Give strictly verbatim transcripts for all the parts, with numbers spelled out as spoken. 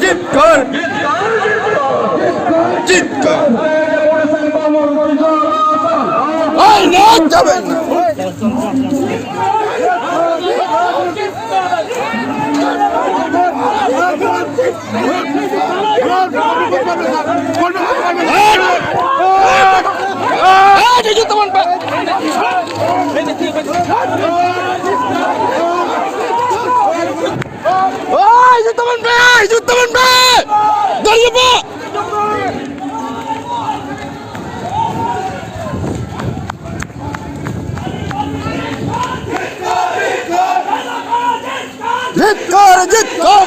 ᱡᱤᱛᱠᱟᱹᱨ! ᱡᱤᱛᱠᱟᱹᱨ! ᱟᱭ ᱱᱚ ᱪᱟᱵᱮᱱ! ᱦᱤᱡᱩᱜ ᱛᱟᱵᱚᱱ ᱯᱮ! ᱦᱤᱡᱩᱜ ᱛᱟᱵᱚᱱ ᱯᱮ! ᱦᱤᱡᱩᱜ ᱛᱟᱵᱚᱱ ᱯᱮ! ᱫᱟᱹᱲ ᱯᱮ! ᱡᱤᱛᱠᱟᱹᱨ! ᱡᱤᱛᱠᱟᱹᱨ!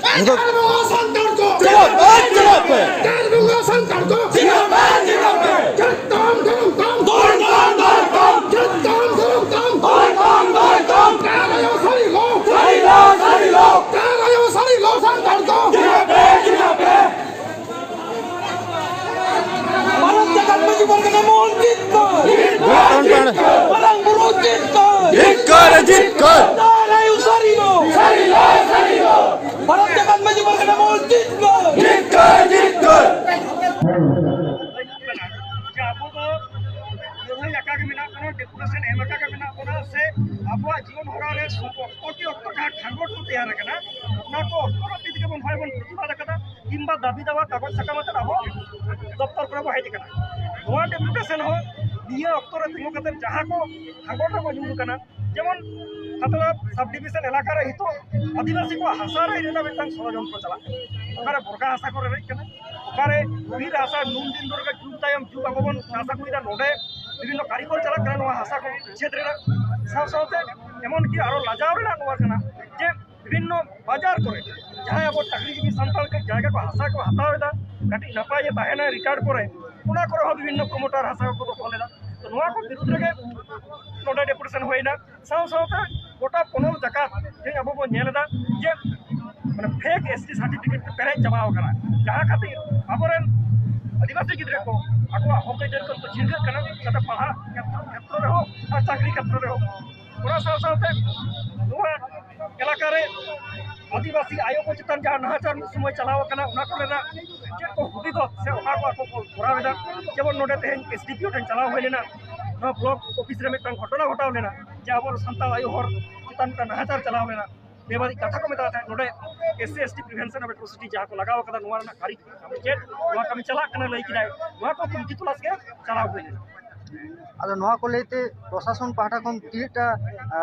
ᱡᱟᱦᱮᱨ ᱵᱚᱸᱜᱟ ᱥᱟᱱᱛᱟᱲ ᱠᱚ! ᱪᱮᱫᱟᱜ ᱵᱟᱝ ᱪᱮᱫᱟᱜ ᱯᱮ? ᱡᱟᱦᱮᱨ ᱵᱚᱸᱜᱟ ᱥᱟᱱᱛᱟᱲ ᱠᱚ! ᱪᱮᱫᱟᱜ ᱵᱟᱝ ᱪᱮᱫᱟᱜ ᱯᱮ? ᱪᱮᱫ ᱛᱟᱢ ᱫᱷᱚᱨᱚᱢ ᱛᱟᱢ? ᱫᱚᱲ ᱛᱟᱢ, ᱫᱚᱲ ᱛᱟᱢ! ᱪᱮᱫ ᱛᱟᱢ ᱫᱷᱚᱨᱚᱢ ᱛᱟᱢ? ᱫᱚᱲ ᱛᱟᱢ, ᱫᱚᱲ ᱛᱟᱢ! ᱠᱟᱨᱟᱭᱚ ᱥᱟᱹᱨᱤ ᱞᱚ! ᱥᱟᱹᱨᱤ ᱞᱚ, ᱥᱟᱹᱨᱤ ᱞᱚ! ᱠᱟᱨᱟᱭᱚ ᱥᱟᱹᱨᱤ ᱞᱚ ᱥᱟᱱᱛᱟᱲ ᱠᱚ! ᱪᱮᱫᱟᱜ ᱯᱮ, ᱪᱮᱫᱟᱜ ᱯᱮ? ᱵᱷᱟᱨᱚᱛ ᱡᱟᱠᱟᱛ ᱢᱟᱹᱡᱷᱤ ᱯᱟᱨᱜᱟᱱᱟ ᱢᱚᱦᱚᱱ ᱡᱤᱛᱠᱟᱹᱨ! ᱢᱟᱨᱟᱝ ᱵᱩᱨᱩ ᱡᱤᱛᱠᱟᱹᱨ! ᱡᱤᱛᱠᱟᱹᱨ, ᱡᱤᱛᱠᱟᱹᱨ! ᱫᱟᱨᱟᱭᱩ ᱥᱟᱹᱨᱤ ᱫᱚ! ᱥᱟᱹᱨᱤ ᱫᱚ, ᱥᱟᱹᱨᱤ ᱫᱚ! ᱵᱷᱟᱨᱚᱛ ᱡᱟᱠᱟᱛ ᱢᱟᱹᱡᱷᱤ ᱯᱟᱨᱜᱟᱱᱟ ᱢᱚᱦᱚᱱ ᱡᱤᱛᱠᱟᱹᱨ! ᱡᱤᱛᱠᱟᱹᱨ, ᱡᱤᱛᱠᱟᱹᱨ! ᱡᱮ ᱟᱵᱚ ᱫᱚ ᱞᱟᱹᱲᱦᱟᱹᱭ ᱟᱠᱟ ᱜᱮ ᱢᱮᱱᱟᱜ ᱵᱚᱱᱟ, ᱰᱮᱯᱩᱴᱮᱥᱚᱱ ᱮᱢ ᱟᱠᱟ ᱜᱮ ᱢᱮᱱᱟᱜ ᱵᱚᱱᱟ, ᱥᱮ ᱟᱵᱚᱣᱟᱜ ᱡᱤᱭᱚᱱ ᱦᱚᱨᱟ ᱨᱮ ᱚᱠᱛᱚ ᱠᱤ ᱚᱠᱛᱚ ᱡᱟᱦᱟᱸ ᱠᱷᱟᱸᱜᱚᱴ ᱠᱚ ᱛᱮᱭᱟᱨ ᱟᱠᱟᱱᱟ, ᱚᱱᱟ ᱠᱚ ᱚᱠᱛᱚ ᱱᱟᱹᱯᱤᱛ ᱜᱮᱵᱚᱱ ᱦᱚᱭ ᱵᱚᱱ ᱯᱨᱚᱛᱤᱵᱟᱫ ᱟᱠᱟᱫᱟ, ᱠᱤᱝᱵᱟ ᱫᱟᱹᱵᱤ ᱫᱟᱣᱟ ᱠᱟᱜᱚᱡᱽ ᱥᱟᱠᱟᱢ ᱟᱛᱮᱫ ᱟᱵᱚ ᱫᱚᱯᱛᱚᱨ ᱠᱚᱨᱮ ᱵᱚ ᱦᱮᱡ ᱟᱠᱟᱱᱟ᱾ ᱱᱚᱣᱟ ᱰᱮᱯᱩᱴᱮᱥᱚᱱ ᱦᱚᱸ ᱱᱤᱭᱟᱹ ᱚᱠᱛᱚ ᱨᱮ ᱛᱤᱸᱜᱩ ᱠᱟᱛᱮᱫ ᱡᱟᱦᱟᱸ ᱠᱚ ᱠᱷᱟᱸᱜᱚᱴ ᱨᱮᱵᱚ ᱧᱩᱨ ᱟᱠᱟᱱᱟ, ᱡᱮᱢᱚᱱ ᱠᱷᱟᱛᱲᱟ ᱥᱟᱵ ᱰᱤᱵᱤᱡᱚᱱ ᱮᱞᱟᱠᱟ ᱨᱮ ᱱᱤᱛᱚᱜ ᱟᱹᱫᱤᱵᱟᱹᱥᱤ ᱠᱚᱣᱟᱜ ᱦᱟᱥᱟ ᱨᱮᱡ ᱨᱮᱱᱟᱜ ᱢᱤᱫᱴᱟᱝ ᱥᱚᱲᱚᱡᱚᱱᱛᱨᱚ ᱪᱟᱞᱟᱜ ᱠᱟᱱᱟ᱾ ᱚᱠᱟᱨᱮ ᱵᱚᱨᱜᱟ ᱦᱟᱥᱟ ᱠᱚ ᱨᱮᱡ ᱠᱟᱱᱟ, ᱚᱠᱟᱨᱮ ᱵᱤᱨ ᱦᱟᱥᱟ ᱱᱩᱱ ᱫᱤᱱ ᱫᱷᱚᱨᱮ ᱡᱩᱜᱽ ᱛᱟᱭᱚᱢ ᱡᱩᱜᱽ ᱟᱵᱚ ᱵᱚᱱ ᱪᱟᱥ ᱟᱹᱜᱩᱭᱮᱫᱟ, ᱱᱚᱰᱮ ᱵᱤᱵᱷᱤᱱᱱᱚ ᱠᱟᱹᱨᱤᱜᱚᱨ ᱪᱟᱞᱟᱜ ᱠᱟᱱᱟ ᱱᱚᱣᱟ ᱦᱟᱥᱟ ᱠᱚ ᱪᱷᱮᱫ ᱨᱮᱱᱟᱜ᱾ ᱥᱟᱶ ᱥᱟᱶᱛᱮ ᱮᱢᱚᱱ ᱠᱤ ᱟᱨᱚ ᱞᱟᱡᱟᱣ ᱨᱮᱱᱟᱜ ᱱᱚᱣᱟ ᱠᱟᱱᱟ ᱡᱮ ᱵᱤᱵᱷᱤᱱᱱᱚ ᱵᱟᱡᱟᱨ ᱠᱚᱨᱮ ᱡᱟᱦᱟᱸᱭ ᱟᱵᱚ ᱪᱟᱹᱠᱨᱤᱡᱤᱵᱤ ᱥᱟᱱᱛᱟᱲ ᱠᱚ ᱡᱟᱭᱜᱟ ᱠᱚ ᱦᱟᱥᱟ ᱠᱚ ᱦᱟᱛᱟᱣ ᱮᱫᱟ, ᱠᱟᱹᱴᱤᱡ ᱱᱟᱯᱟᱭ ᱜᱮ ᱛᱟᱦᱮᱱᱟ ᱨᱤᱴᱟᱭᱟᱨᱰ ᱯᱚᱨᱮ, ᱚᱱᱟ ᱠᱚᱨᱮ ᱦᱚᱸ ᱵᱤᱵᱷᱤᱱᱱᱚ ᱯᱨᱚᱢᱳᱴᱟᱨ ᱦᱟᱥᱟ ᱠᱚᱠᱚ ᱫᱚᱠᱷᱚᱞ ᱮᱫᱟ᱾ ᱛᱚ ᱱᱚᱣᱟ ᱠᱚ ᱵᱤᱨᱩᱫᱽ ᱨᱮᱜᱮ ᱱᱚᱰᱮ ᱰᱮᱯᱩᱴᱮᱥᱚᱱ ᱦᱩᱭᱱᱟ᱾ ᱥᱟᱶ ᱥᱟᱶᱛᱮ ᱜᱚᱴᱟ ᱯᱚᱱᱚᱛ ᱡᱟᱠᱟᱛ ᱛᱮᱦᱮᱧ ᱟᱵᱚ ᱵᱚᱱ ᱧᱮᱞ ᱮᱫᱟ ᱡᱮ ᱢᱟᱱᱮ ᱯᱷᱮᱠ ᱮᱥ ᱴᱤ ᱥᱟᱨᱴᱤᱯᱷᱤᱠᱮᱴ ᱛᱮ ᱯᱮᱨᱮᱡ ᱪᱟᱵᱟᱣ ᱟᱠᱟᱱᱟ, ᱡᱟᱦᱟᱸ ᱠᱷᱟᱹᱛᱤᱨ ᱟᱵᱚᱨᱮᱱ ᱟᱹᱫᱤᱵᱟᱹᱥᱤ ᱜᱤᱫᱽᱨᱟᱹ ᱠᱚ ᱟᱠᱚᱣᱟᱜ ᱦᱚᱠ ᱟᱹᱭᱫᱟᱹᱨ ᱠᱷᱚᱱ ᱠᱚ ᱪᱷᱤᱱᱜᱟᱹᱜ ᱠᱟᱱᱟ, ᱡᱟᱛᱮ ᱯᱟᱲᱦᱟᱜ ᱠᱷᱮᱛᱨᱚ ᱨᱮᱦᱚᱸ ᱟᱨ ᱪᱟᱹᱠᱨᱤ ᱠᱷᱮᱛᱨᱚ ᱨᱮᱦᱚᱸ᱾ ᱚᱱᱟ ᱥᱟᱶ ᱥᱟᱶᱛᱮ ᱱᱚᱣᱟ ᱮᱞᱟᱠᱟ ᱨᱮ ᱟᱹᱫᱤᱵᱟᱹᱥᱤ ᱟᱭᱳ ᱠᱚ ᱪᱮᱛᱟᱱ ᱡᱟᱦᱟᱸ ᱱᱟᱦᱟᱪᱟᱨ ᱢᱤᱫ ᱥᱚᱢᱚᱭ ᱪᱟᱞᱟᱣ ᱟᱠᱟᱱᱟ, ᱚᱱᱟ ᱠᱚᱨᱮᱱᱟᱜ ᱪᱮᱫ ᱠᱚ ᱦᱩᱫᱤᱥ ᱥᱮ ᱚᱠᱟ ᱠᱚ ᱟᱠᱚ ᱠᱚ ᱠᱚᱨᱟᱣ ᱮᱫᱟ᱾ ᱡᱮᱢᱚᱱ ᱱᱚᱰᱮ ᱛᱮᱦᱮᱧ ᱮᱥ ᱰᱤ ᱯᱤ ᱳ ᱴᱷᱮᱱ ᱪᱟᱞᱟᱣ ᱦᱩᱭ ᱞᱮᱱᱟ, ᱱᱚᱣᱟ ᱵᱞᱚᱠ ᱚᱯᱷᱤᱥ ᱨᱮ ᱢᱤᱫᱴᱟᱝ ᱜᱷᱚᱴᱚᱱᱟ ᱜᱷᱚᱴᱟᱣ ᱞᱮᱱᱟ, ᱡᱮ ᱟᱵᱚ ᱥᱟᱱᱛᱟᱲ ᱟᱭᱳ ᱦᱚᱲ ᱪᱮᱛᱟᱱ ᱢᱤᱫᱴᱟᱝ ᱱᱟᱦᱟᱪᱟᱨ ᱪᱟᱞᱟᱣ ᱞᱮᱱᱟ, ᱵᱮᱵᱟᱹᱲᱤᱡ ᱠᱟᱛᱷᱟ ᱠᱚ ᱢᱮᱛᱟᱜ ᱛᱟᱦᱮᱸᱫ᱾ ᱱᱚᱰᱮ S C S T prevention of atrocity ᱡᱟᱦᱟᱸ ᱠᱚ ᱞᱟᱜᱟᱣ ᱟᱠᱟᱫᱟ, ᱱᱚᱣᱟ ᱨᱮᱱᱟᱜ ᱠᱟᱹᱨᱤ ᱪᱮᱫ, ᱱᱚᱣᱟ ᱠᱟᱹᱢᱤ ᱪᱟᱞᱟᱜ ᱠᱟᱱᱟ ᱞᱟᱹᱭ ᱠᱮᱫᱟᱭ, ᱱᱚᱣᱟ ᱠᱚ ᱛᱩᱱᱠᱷᱤ ᱛᱚᱞᱟᱥ ᱜᱮ ᱪᱟᱞᱟᱣ ᱦᱩᱭ ᱞᱮᱱᱟ᱾ ᱟᱫᱚ ᱱᱚᱣᱟ ᱠᱚ ᱞᱟᱹᱭᱛᱮ ᱯᱨᱚᱥᱟᱥᱚᱱ ᱯᱟᱦᱴᱟ ᱠᱷᱚᱱ ᱛᱤᱱᱟᱹᱜᱴᱟ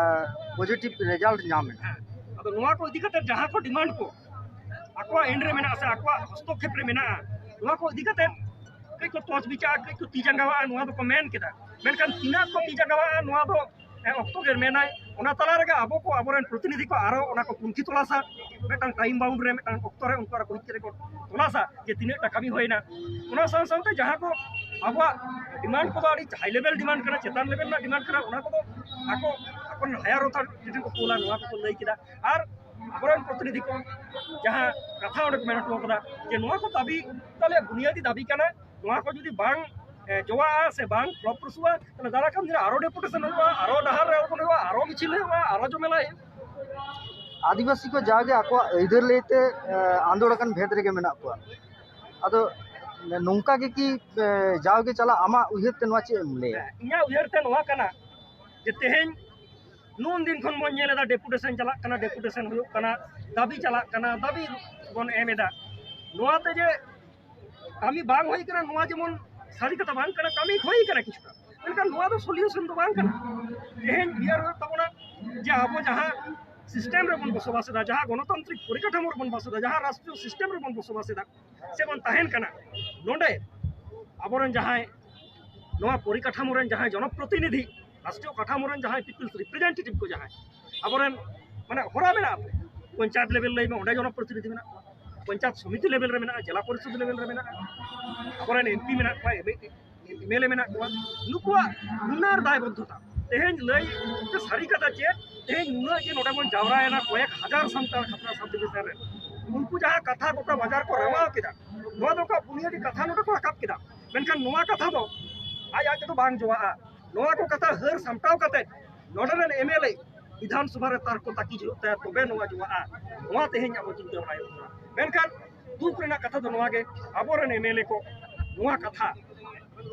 ᱯᱚᱡᱤᱴᱤᱵᱷ ᱨᱮᱡᱟᱞᱴ ᱧᱟᱢ ᱮᱱᱟ? ᱟᱫᱚ ᱱᱚᱣᱟ ᱠᱚ ᱤᱫᱤ ᱠᱟᱛᱮ ᱡᱟᱦᱟᱸ ᱠᱚ ᱰᱤᱢᱟᱱᱰ ᱠᱚ ᱟᱠᱚᱣᱟᱜ ᱮᱱᱰ ᱨᱮ ᱢᱮᱱᱟᱜᱼᱟ ᱥᱮ ᱟᱠᱚᱣᱟᱜ ᱦᱚᱥᱛᱚᱠᱷᱮᱯ ᱨᱮ ᱢᱮᱱᱟᱜᱼᱟ, ᱱᱚᱣᱟ ᱠᱚ ᱤᱫᱤ ᱠᱟᱛᱮ ᱠᱟᱹᱡ ᱠᱚ ᱛᱚᱡᱽ ᱵᱤᱪᱟᱨ, ᱠᱟᱹᱡ ᱠᱚ ᱛᱤ ᱡᱟᱸᱜᱟᱣᱟᱜᱼᱟ, ᱱᱚᱣᱟ ᱫᱚᱠᱚ ᱢᱮᱱ ᱠᱮᱫᱟ᱾ ᱢᱮᱱᱠᱷᱟᱱ ᱛᱤᱱᱟᱹᱜ ᱠᱚ ᱛᱤ ᱡᱟᱸᱜᱟᱣᱟᱜᱼᱟ, ᱱᱚᱣᱟ ᱫᱚ ᱮ, ᱚᱠᱛᱚ ᱜᱮ ᱢᱮᱱᱟᱭ᱾ ᱚᱱᱟ ᱛᱟᱞᱟ ᱨᱮᱜᱮ ᱟᱵᱚ ᱠᱚ, ᱟᱵᱚᱨᱮᱱ ᱯᱨᱚᱛᱤᱱᱤᱫᱷᱤ ᱠᱚ ᱟᱨᱚ ᱚᱱᱟ ᱠᱚ ᱛᱩᱱᱠᱷᱤ ᱛᱚᱞᱟᱥᱟ, ᱢᱤᱫᱴᱟᱝ ᱴᱟᱭᱤᱢ ᱵᱟᱣᱩᱱᱰ ᱨᱮ ᱢᱤᱫᱴᱟᱝ ᱚᱠᱛᱚ ᱨᱮ ᱩᱱᱠᱩ ᱟᱨᱚ ᱠᱚ ᱦᱮᱡ ᱠᱟᱛᱮ ᱠᱚ ᱛᱚᱞᱟᱥᱟ ᱡᱮ ᱛᱤᱱᱟᱹᱜ ᱴᱟ ᱠᱟᱹᱢᱤ ᱦᱩᱭᱱᱟ᱾ ᱚᱱᱟ ᱥᱟᱶ ᱥᱟᱶᱛᱮ ᱡᱟᱦᱟᱸ ᱠᱚ ᱟᱵᱚᱣᱟᱜ ᱰᱤᱢᱟᱱᱰ ᱠᱚᱫᱚ ᱟᱹᱰᱤ ᱦᱟᱭ ᱞᱮᱵᱮᱞ ᱰᱤᱢᱟᱱᱰ ᱠᱟᱱᱟ, ᱪᱮᱛᱟᱱ ᱞᱮᱵᱮᱞ ᱨᱮᱱᱟᱜ ᱰᱤᱢᱟᱱᱰ ᱠᱟᱱᱟ, ᱚᱱᱟ ᱠᱚᱫᱚ ᱟᱠᱚ ᱟᱠᱚᱨᱮᱱ ᱦᱟᱭᱟᱨ ᱚᱛᱷᱟᱨᱤᱴᱤ ᱴᱷᱮᱱ ᱠᱚ ᱠᱳᱞᱟ, ᱱᱚᱣᱟ ᱠᱚᱠᱚ ᱞᱟᱹᱭ ᱠᱮᱫᱟ᱾ ᱟᱨ ᱟᱵᱚᱨᱮᱱ ᱯᱨᱚᱛᱤᱱᱤᱫᱷᱤ ᱠᱚ ᱡᱟᱦᱟᱸ ᱠᱟᱛᱷᱟ ᱚᱸᱰᱮ ᱠᱚ ᱢᱮᱱ ᱦᱚᱴᱚ ᱠᱟᱫᱟ ᱡᱮ ᱱᱚᱣᱟ ᱠᱚ ᱫᱟᱹᱵᱤ ᱛᱟᱦᱞᱮ ᱵᱩᱱᱤᱭᱟᱫᱤ ᱫᱟᱹᱵᱤ ᱠᱟᱱᱟ, ᱱᱚᱣᱟ ᱠᱚ ᱡᱩᱫᱤ ᱵᱟᱝ ᱮ, ᱡᱚᱣᱟᱜᱼᱟ ᱥᱮ ᱵᱟᱝ ᱯᱷᱚᱞᱚᱯᱨᱚᱥᱩᱜᱼᱟ, ᱛᱟᱦᱞᱮ ᱫᱟᱨᱟᱭ ᱠᱟᱱ ᱫᱤᱱ ᱨᱮ ᱟᱨᱚ ᱰᱮᱯᱩᱴᱮᱥᱚᱱ ᱦᱩᱭᱩᱜᱼᱟ, ᱟᱨᱚ ᱰᱟᱦᱟᱨ ᱨᱮ ᱟᱬᱜᱚᱱ ᱦᱩᱭᱩᱜᱼᱟ, ᱟᱨᱚ ᱢᱤᱪᱷᱤᱞ ᱦᱩᱭᱩᱜᱼᱟ, ᱟᱨᱚ ᱡᱚᱢᱮᱞᱟ ᱦᱩᱭᱩᱜᱼᱟ᱾ ᱟᱹᱫᱤᱵᱟᱹᱥᱤ ᱠᱚ ᱡᱟᱣᱜᱮ ᱟᱠᱚᱣᱟᱜ ᱟᱹᱭᱫᱟᱹᱨ ᱞᱟᱹᱭᱛᱮ, ᱮ, ᱟᱸᱫᱳᱲ ᱟᱠᱟᱱ ᱵᱷᱮᱫ ᱨᱮᱜᱮ ᱢᱮᱱᱟᱜ ᱠᱚᱣᱟ᱾ ᱟᱫᱚ ᱱᱚᱝᱠᱟ ᱜᱮ ᱠᱤ, ᱮ, ᱡᱟᱣᱜᱮ ᱪᱟᱞᱟᱜ, ᱟᱢᱟᱜ ᱩᱭᱦᱟᱹᱨ ᱛᱮ ᱱᱚᱣᱟ ᱪᱮᱫ ᱮᱢ ᱞᱟᱹᱭᱟ? ᱤᱧᱟᱹᱜ ᱩᱭᱦᱟᱹᱨ ᱛᱮ ᱱᱚᱣᱟ ᱠᱟᱱᱟ ᱡᱮ ᱛᱮᱦᱮᱧ ᱱᱩᱱ ᱫᱤᱱ ᱠᱷᱚᱱ ᱵᱚᱱ ᱧᱮᱞ ᱮᱫᱟ, ᱰᱮᱯᱩᱴᱮᱥᱚᱱ ᱪᱟᱞᱟᱜ ᱠᱟᱱᱟ, ᱰᱮᱯᱩᱴᱮᱥᱚᱱ ᱦᱩᱭᱩᱜ ᱠᱟᱱᱟ, ᱫᱟᱹᱵᱤ ᱪᱟᱞᱟᱜ ᱠᱟᱱᱟ, ᱫᱟᱹᱵᱤ ᱵᱚᱱ ᱮᱢ ᱮᱫᱟ᱾ ᱱᱚᱣᱟᱛᱮ ᱡᱮ ᱠᱟᱹᱢᱤ ᱵᱟᱝ ᱦᱩᱭ ᱠᱟᱱᱟ, ᱱᱚᱣᱟ ᱡᱮᱢᱚᱱ ᱥᱟᱹᱨᱤ ᱠᱟᱛᱷᱟ ᱵᱟᱝ ᱠᱟᱱᱟ, ᱠᱟᱹᱢᱤ ᱦᱩᱭ ᱠᱟᱱᱟ ᱠᱤᱪᱷᱩᱴᱟ, ᱢᱮᱱᱠᱷᱟᱱ ᱱᱚᱣᱟ ᱫᱚ ᱥᱚᱞᱤᱭᱩᱥᱚᱱ ᱫᱚ ᱵᱟᱝ ᱠᱟᱱᱟ᱾ ᱛᱮᱦᱮᱧ ᱩᱭᱦᱟᱹᱨ ᱦᱩᱭᱩᱜ ᱛᱟᱵᱚᱱᱟ ᱡᱮ ᱟᱵᱚ ᱡᱟᱦᱟᱸ ᱥᱤᱥᱴᱮᱢ ᱨᱮᱵᱚᱱ ᱵᱚᱥᱚᱵᱟᱥ ᱮᱫᱟ, ᱡᱟᱦᱟᱸ ᱜᱚᱱᱚᱛᱟᱱᱛᱨᱤᱠ ᱯᱚᱨᱤᱠᱟᱴᱷᱟᱢᱳ ᱨᱮᱵᱚᱱ ᱵᱟᱥ ᱮᱫᱟ, ᱡᱟᱦᱟᱸ ᱨᱟᱥᱴᱨᱤᱭᱚ ᱥᱤᱥᱴᱮᱢ ᱨᱮᱵᱚᱱ ᱵᱚᱥᱚᱵᱟᱥ ᱮᱫᱟ ᱥᱮᱵᱚᱱ ᱛᱟᱦᱮᱱ ᱠᱟᱱᱟ, ᱱᱚᱰᱮ ᱟᱵᱚᱨᱮᱱ ᱡᱟᱦᱟᱸᱭ ᱱᱚᱣᱟ ᱯᱚᱨᱤᱠᱟᱴᱷᱟᱢᱳ ᱨᱮᱱ ᱡᱟᱦᱟᱸᱭ ᱡᱚᱱᱚᱯᱨᱚᱛᱤᱱᱤᱫᱷᱤ, ᱨᱟᱥᱴᱨᱤᱭᱚ ᱠᱟᱴᱷᱟᱢᱳ ᱨᱮᱱ ᱡᱟᱦᱟᱸᱭ ᱯᱤᱯᱤᱞᱥ ᱨᱤᱯᱨᱮᱡᱮᱱᱴᱮᱴᱤᱵᱷ ᱠᱚ ᱡᱟᱦᱟᱸᱭ ᱟᱵᱚᱨᱮᱱ ᱢᱟᱱᱮ ᱦᱚᱨᱟ ᱢᱮᱱᱟᱜᱼᱟ, ᱯᱚᱧᱪᱟᱭᱮᱛ ᱞᱮᱵᱮᱞ ᱞᱟᱹᱭ ᱢᱮ, ᱚᱸᱰᱮ ᱡᱚᱱᱚᱯᱨᱚᱛᱤᱱᱤᱫᱷᱤ ᱢᱮᱱᱟᱜ ᱠᱚᱣᱟ, ᱯᱚᱧᱪᱟᱭᱮᱛ ᱥᱚᱢᱤᱛᱤ ᱞᱮᱵᱮᱞ ᱨᱮ ᱢᱮᱱᱟᱜᱼᱟ, ᱡᱮᱞᱟ ᱯᱚᱨᱤᱥᱚᱫ ᱞᱮᱵᱮᱞ ᱨᱮ ᱢᱮᱱᱟᱜᱼᱟ, ᱟᱵᱚᱨᱮᱱ ᱮᱢ ᱯᱤ ᱢᱮᱱᱟᱜ ᱠᱚᱣᱟ, ᱮᱢ ᱮᱞ ᱮ ᱢᱮᱱᱟᱜ ᱠᱚᱣᱟ, ᱱᱩᱠᱩᱣᱟᱜ ᱜᱩᱱᱟᱹᱨ ᱫᱟᱭᱵᱚᱫᱽᱫᱷᱚᱛᱟ᱾ ᱛᱮᱦᱮᱧ ᱞᱟᱹᱭ ᱛᱮ ᱥᱟᱹᱨᱤ ᱠᱟᱛᱷᱟ ᱪᱮᱫ, ᱛᱮᱦᱮᱧ ᱱᱩᱱᱟᱹᱜ ᱡᱮ ᱱᱚᱰᱮ ᱵᱚᱱ ᱡᱟᱣᱨᱟᱭᱮᱱᱟ ᱠᱚᱭᱮᱠ ᱦᱟᱡᱟᱨ ᱥᱟᱱᱛᱟᱲ ᱠᱷᱟᱛᱲᱟ ᱥᱟᱵ ᱰᱤᱵᱷᱤᱡᱚᱱ ᱨᱮ, ᱩᱱᱠᱩ ᱡᱟᱦᱟᱸ ᱠᱟᱛᱷᱟ ᱜᱚᱴᱟ ᱵᱟᱡᱟᱨ ᱠᱚ ᱨᱟᱣᱟᱣ ᱠᱮᱫᱟ, ᱱᱚᱣᱟ ᱫᱚ ᱚᱠᱟ ᱵᱩᱱᱤᱭᱟᱹᱫᱤ ᱠᱟᱛᱷᱟ ᱱᱚᱰᱮ ᱠᱚ ᱨᱟᱠᱟᱵ ᱠᱮᱫᱟ, ᱢᱮᱱᱠᱷᱟᱱ ᱱᱚᱣᱟ ᱠᱟᱛᱷᱟ ᱫᱚ ᱟᱡ ᱟᱡ ᱛᱮᱫᱚ ᱵᱟᱝ ᱡᱚᱣᱟᱜᱼᱟ᱾ ᱱᱚᱣᱟ ᱠᱚ ᱠᱟᱛᱷᱟ ᱦᱟᱹᱨ ᱥᱟᱢᱴᱟᱣ ᱠᱟᱛᱮ ᱱᱚᱰᱮ ᱨᱮᱱ ᱮᱢᱮᱞᱮ ᱵᱤᱫᱷᱟᱱ ᱥᱚᱵᱷᱟ ᱨᱮ ᱛᱟᱨᱠᱚ ᱛᱟᱹᱠᱤᱡ ᱦᱩᱭᱩᱜ ᱛᱟᱭᱟ, ᱛᱚᱵᱮ ᱱᱚᱣᱟ ᱡᱚᱜᱟᱜᱼᱟ᱾ ᱱᱚᱣᱟ ᱛᱮᱦᱮᱧ ᱟᱵᱚ ᱪᱤᱱᱛᱟᱹ ᱵᱟᱲᱟᱭ ᱦᱩᱭᱩᱜ ᱠᱟᱱᱟ᱾ ᱢᱮᱱᱠᱷᱟᱱ ᱫᱩᱠ ᱨᱮᱱᱟᱜ ᱠᱟᱛᱷᱟ ᱫᱚ ᱱᱚᱣᱟ ᱜᱮ, ᱟᱵᱚᱨᱮᱱ ᱮᱢᱮᱞᱮ ᱠᱚ ᱱᱚᱣᱟ ᱠᱟᱛᱷᱟ,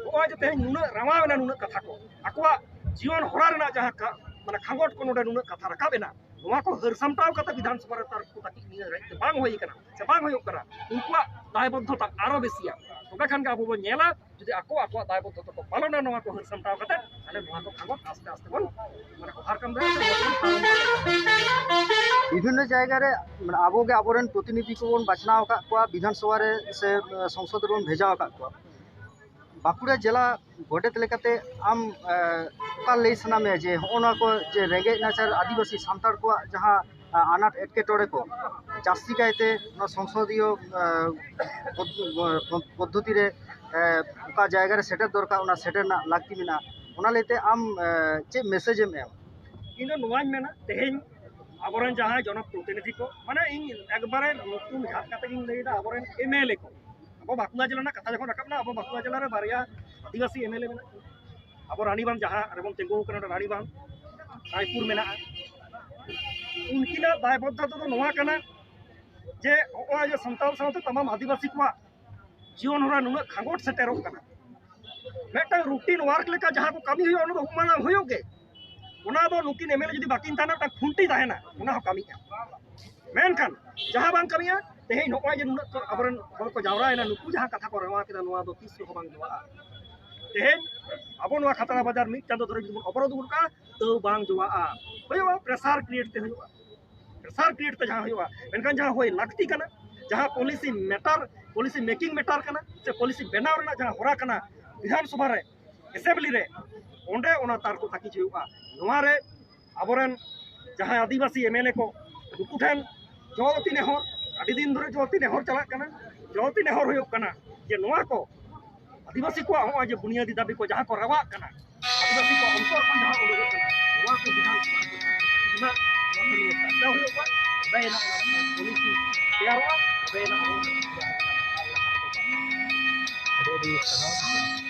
ᱱᱚᱜᱼᱚᱭ ᱡᱮ ᱛᱮᱦᱮᱧ ᱱᱩᱱᱟᱹᱜ ᱨᱟᱢᱟᱣ ᱮᱱᱟ, ᱱᱩᱱᱟᱹᱜ ᱠᱟᱛᱷᱟ ᱠᱚ, ᱟᱠᱚᱣᱟᱜ ᱡᱤᱭᱚᱱ ᱦᱚᱨᱟ ᱨᱮᱱᱟᱜ ᱡᱟᱦᱟᱸ ᱠᱟ-, ᱢᱟᱱᱮ ᱠᱷᱟᱸᱜᱚᱴ ᱠᱚ ᱱᱚᱰᱮ ᱱᱩᱱᱟᱹᱜ ᱠᱟᱛᱷᱟ ᱨᱟᱠᱟᱵ ᱮᱱᱟ, ᱱᱚᱣᱟ ᱠᱚ ᱦᱟᱹᱨ ᱥᱟᱢᱴᱟᱣ ᱠᱟᱛᱮ ᱵᱤᱫᱷᱟᱱ ᱥᱚᱵᱷᱟ ᱨᱮ ᱛᱟᱨᱠᱚ ᱛᱟᱹᱠᱤᱡ ᱱᱤᱭᱟᱹ ᱨᱮ ᱵᱟᱝ ᱦᱩᱭ ᱠᱟᱱᱟ ᱥᱮ ᱵᱟᱝ ᱦᱩᱭᱩᱜ ᱠᱟᱱᱟ, ᱩᱱᱠᱩᱣᱟᱜ ᱫᱟᱭᱵᱚᱫᱽᱫᱷᱚᱛᱟ ᱟᱨᱚ ᱵᱮᱥᱤᱭᱟ᱾ ᱛᱚᱵᱮ ᱠᱷᱟᱱ ᱜᱮ ᱟᱵᱚ ᱵᱚᱱ ᱧᱮᱞᱟ, ᱡᱩᱫᱤ ᱟᱠᱚ ᱟᱠᱚᱣᱟᱜ ᱫᱟᱭᱵᱚᱫᱽᱫᱷᱚᱛᱟ ᱠᱚ ᱯᱟᱞᱚᱱᱟ, ᱱᱚᱣᱟ ᱠᱚ ᱦᱟᱹᱨ ᱥᱟᱢᱴᱟᱣ ᱠᱟᱛᱮ, ᱛᱟᱦᱞᱮ ᱱᱚᱣᱟ ᱠᱚ ᱠᱷᱟᱸᱜᱚᱴ ᱟᱥᱛᱮ ᱟᱥᱛᱮ ᱵᱚᱱ ᱢᱟᱱᱮ overcome ᱫᱟᱲᱮᱭᱟᱜᱼᱟ ᱥᱮ ᱱᱚᱣᱟ ᱠᱚ ᱵᱚᱱ ᱯᱟᱨᱚᱢ ᱫᱟᱲᱮᱭᱟᱜᱼᱟ᱾ ᱵᱤᱵᱷᱤᱱᱱᱚ ᱡᱟᱭᱜᱟ ᱨᱮ, ᱢᱟᱱᱮ, ᱟᱵᱚ ᱜᱮ ᱟᱵᱚᱨᱮᱱ ᱯᱨᱚᱛᱤᱱᱤᱫᱷᱤ ᱠᱚᱵᱚᱱ ᱵᱟᱪᱷᱱᱟᱣ ᱟᱠᱟᱫ ᱠᱚᱣᱟ ᱵᱤᱫᱷᱟᱱ ᱥᱚᱵᱷᱟ ᱨᱮ ᱥᱮ, ᱮ, ᱥᱚᱝᱥᱚᱫ ᱨᱮᱵᱚᱱ ᱵᱷᱮᱡᱟ ᱟᱠᱟᱫ ᱠᱚᱣᱟ᱾ ᱵᱟᱸᱠᱩᱲᱟ ᱡᱮᱞᱟ ᱜᱚᱰᱮᱛ ᱞᱮᱠᱟᱛᱮ ᱟᱢ, ᱮ, ᱚᱠᱟ ᱞᱟᱹᱭ ᱥᱟᱱᱟ ᱢᱮᱭᱟ ᱡᱮ ᱦᱚᱸᱜᱼᱚ ᱱᱚᱣᱟ ᱠᱚ ᱡᱮ ᱨᱮᱸᱜᱮᱡ ᱱᱟᱪᱟᱨ ᱟᱹᱫᱤᱵᱟᱹᱥᱤ ᱥᱟᱱᱛᱟᱲ ᱠᱚᱣᱟᱜ ᱡᱟᱦᱟᱸ, ᱮ, ᱟᱱᱟᱴ ᱮᱴᱠᱮᱴᱚᱬᱮ ᱠᱚ ᱡᱟᱹᱥᱛᱤ ᱠᱟᱭᱛᱮ ᱱᱚᱣᱟ ᱥᱚᱝᱥᱚᱫᱤᱭᱚ, ᱮ, ᱯᱚᱫ-, ᱯᱚᱫᱽᱫᱷᱚᱛᱤ ᱨᱮ, ᱮ, ᱚᱠᱟ ᱡᱟᱭᱜᱟ ᱨᱮ ᱥᱮᱴᱮᱨ ᱫᱚᱨᱠᱟᱨ, ᱚᱱᱟ ᱥᱮᱴᱮᱨ ᱨᱮᱱᱟᱜ ᱞᱟᱹᱠᱛᱤ ᱢᱮᱱᱟᱜᱼᱟ, ᱚᱱᱟ ᱞᱟᱹᱭᱛᱮ ᱟᱢ, ᱮ, ᱪᱮᱫ message ᱮᱢ ᱮᱢᱟ? ᱤᱧ ᱫᱚ ᱱᱚᱣᱟᱧ ᱢᱮᱱᱟ, ᱛᱮᱦᱮᱧ ᱟᱵᱚᱨᱮᱱ ᱡᱟᱦᱟᱸᱭ ᱡᱚᱱᱚᱯᱨᱚᱛᱤᱱᱤᱫᱷᱤ ᱠᱚ, ᱢᱟᱱᱮ ᱤᱧ ᱮᱠᱵᱟᱨᱮ ᱧᱩᱛᱩᱢ ᱡᱷᱟᱛ ᱠᱟᱛᱮ ᱜᱤᱧ ᱞᱟᱹᱭᱫᱟ, ᱟᱵᱚᱨᱮᱱ ᱮᱢᱮᱞᱮ ᱠᱚ, ᱟᱵᱚ ᱵᱟᱸᱠᱩᱲᱟ ᱡᱮᱞᱟ ᱨᱮᱱᱟᱜ ᱠᱟᱛᱷᱟ ᱡᱚᱠᱷᱚᱱ ᱨᱟᱠᱟᱵ ᱮᱱᱟ, ᱟᱵᱚ ᱵᱟᱸᱠᱩᱲᱟ ᱡᱮᱞᱟ ᱨᱮ ᱵᱟᱨᱭᱟ ᱟᱹᱫᱤᱵᱟᱹᱥᱤ ᱮᱢᱮᱞᱮ ᱢᱮᱱᱟᱜ ᱠᱚᱣᱟ᱾ ᱟᱵᱚ ᱨᱟᱱᱤᱵᱟᱸᱫᱷ ᱡᱟᱦᱟᱸ ᱨᱮᱵᱚᱱ ᱛᱤᱸᱜᱩ ᱟᱠᱟᱱᱟ, ᱚᱸᱰᱮ ᱨᱟᱱᱤᱵᱟᱸᱫᱷ, ᱨᱟᱭᱯᱩᱨ ᱢᱮᱱᱟᱜᱼᱟ᱾ ᱩᱱᱠᱤᱱᱟᱜ ᱫᱟᱭᱵᱚᱫᱽᱫᱷᱚᱛᱟ ᱫᱚ ᱱᱚᱣᱟ ᱠᱟᱱᱟ ᱡᱮ ᱱᱚᱜᱼᱚᱭ ᱡᱮ ᱥᱟᱱᱛᱟᱲ ᱥᱟᱶᱛᱮ ᱛᱟᱢᱟᱢ ᱟᱹᱫᱤᱵᱟᱹᱥᱤ ᱠᱚᱣᱟᱜ ᱡᱤᱭᱚᱱ ᱦᱚᱨᱟ ᱱᱩᱱᱟᱹᱜ ᱠᱷᱟᱸᱜᱚᱴ ᱥᱮᱴᱮᱨᱚᱜ ᱠᱟᱱᱟ, ᱢᱤᱫᱴᱟᱝ routine work ᱞᱮᱠᱟ ᱡᱟᱦᱟᱸ ᱠᱚ ᱠᱟᱹᱢᱤ ᱦᱩᱭᱩᱜᱼᱟ, ᱚᱱᱟ ᱫᱚ ᱢᱟᱲᱟᱝ ᱦᱩᱭᱩᱜ ᱜᱮ, ᱚᱱᱟ ᱫᱚ ᱱᱩᱠᱤᱱ ᱮᱢᱮᱞᱮ ᱡᱩᱫᱤ ᱵᱟᱹᱠᱤᱱ ᱛᱟᱦᱮᱱᱟ, ᱢᱤᱫᱴᱟᱝ ᱠᱷᱩᱱᱴᱤ ᱛᱟᱦᱮᱱᱟ, ᱚᱱᱟ ᱦᱚᱸ ᱠᱟᱹᱢᱤᱜᱼᱟ᱾ ᱢᱮᱱᱠᱷᱟᱱ ᱡᱟᱦᱟᱸ ᱵᱟᱝ ᱠᱟᱹᱢᱤᱜᱼᱟ, ᱛᱮᱦᱮᱧ ᱱᱚᱜᱼᱚᱭ ᱡᱮ ᱱᱩᱱᱟᱹᱜ ᱠᱚ ᱟᱵᱚᱨᱮᱱ ᱦᱚᱲ ᱠᱚ ᱡᱟᱣᱨᱟᱭᱮᱱᱟ, ᱱᱩᱠᱩ ᱡᱟᱦᱟᱸ ᱠᱟᱛᱷᱟ ᱠᱚ ᱨᱚᱲ ᱠᱮᱫᱟ, ᱱᱚᱣᱟ ᱫᱚ ᱛᱤᱥ ᱨᱮᱦᱚᱸ ᱵᱟᱝ ᱡᱚᱢᱟᱜᱼᱟ᱾ ᱛᱮᱦᱮᱧ ᱟᱵᱚ ᱱᱚᱣᱟ ᱠᱷᱟᱛᱲᱟ ᱵᱟᱡᱟᱨ ᱢᱤᱫ ᱪᱟᱸᱫᱚ ᱫᱷᱚᱨᱮ ᱡᱩᱫᱤ ᱵᱚᱱ ᱚᱵᱚᱨᱳᱫᱷ ᱜᱚᱫ ᱠᱟᱜᱼᱟ, ᱛᱟᱹᱣ ᱵᱟᱝ ᱡᱚᱢᱟᱜᱼᱟ᱾ ᱦᱩᱭᱩᱜᱼᱟ, pressure create ᱛᱮ ᱦᱩᱭᱩᱜᱼᱟ, pressure create ᱛᱮ ᱡᱟᱦᱟᱸ ᱦᱩᱭᱩᱜᱼᱟ᱾ ᱢᱮᱱᱠᱷᱟᱱ ᱡᱟᱦᱟᱸ ᱦᱩᱭ ᱞᱟᱹᱠᱛᱤ ᱠᱟᱱᱟ, ᱡᱟᱦᱟᱸ policy matter, policy making matter ᱠᱟᱱᱟ ᱥᱮ policy ᱵᱮᱱᱟᱣ ᱨᱮᱱᱟᱜ ᱡᱟᱦᱟᱸ ᱦᱚᱨᱟ ᱠᱟᱱᱟ ᱵᱤᱫᱷᱟᱱ ᱥᱚᱵᱷᱟ ᱨᱮ, assembly ᱨᱮ, ᱚᱸᱰᱮ ᱚᱱᱟ ᱛᱟᱨᱠᱚ ᱛᱟᱹᱠᱤᱡ ᱦᱩᱭᱩᱜᱼᱟ᱾ ᱱᱚᱣᱟ ᱨᱮ ᱟᱵᱚᱨᱮᱱ ᱡᱟᱦᱟᱸᱭ ᱟᱹᱫᱤᱵᱟᱹᱥᱤ ᱮᱢᱮᱞᱮ ᱠᱚ, ᱱᱩᱠᱩ ᱴᱷᱮᱱ ᱡᱚᱛᱤ ᱱᱮᱦᱚᱨ, ᱟᱹᱰᱤ ᱫᱤᱱ ᱫᱷᱚᱨᱮ ᱡᱚᱛᱤ ᱱᱮᱦᱚᱨ ᱪᱟᱞᱟᱜ ᱠᱟᱱᱟ, ᱡᱚᱛᱤ ᱱᱮᱦᱚᱨ ᱦᱩᱭᱩᱜ ᱠᱟᱱᱟ ᱡᱮ ᱱᱚᱣᱟ ᱠᱚ ᱟᱹᱫᱤᱵᱟᱹᱥᱤ ᱠᱚᱣᱟᱜ ᱦᱚᱸᱜᱼᱚᱭ ᱡᱮ ᱵᱩᱱᱤᱭᱟᱹᱫᱤ ᱫᱟᱹᱵᱤ ᱠᱚ ᱡᱟᱦᱟᱸ ᱠᱚ ᱨᱟᱣᱟᱜ ᱠᱟᱱᱟ, ᱟᱹᱫᱤᱵᱟᱹᱥᱤ ᱠᱚᱣᱟᱜ ᱚᱱᱛᱚᱨ ᱠᱷᱚᱱ ᱡᱟᱦᱟᱸ ᱩᱰᱩᱠᱚᱜ ᱠᱟᱱᱟ, ᱱᱚᱣᱟ ᱠᱚ ᱵᱤᱫᱷᱟᱱ ᱥᱚᱵᱷᱟ ᱨᱮ ᱱᱚᱣᱟ ᱠᱚ ᱱᱤᱭᱮ ᱪᱟᱨᱪᱟ ᱦᱩᱭᱩᱜ ᱢᱟ, ᱛᱚᱵᱮ ᱮᱱᱟᱝ ᱚᱱᱟ ᱢᱤᱫᱴᱟᱝ policy ᱛᱮᱭᱟᱨᱚᱜᱼᱟ, ᱛᱚᱵᱮ ᱮᱱᱟᱝ ᱟᱵᱚ ᱟᱹᱰᱤ ᱟᱹᱰᱤ ᱥᱟᱨᱦᱟᱣ᱾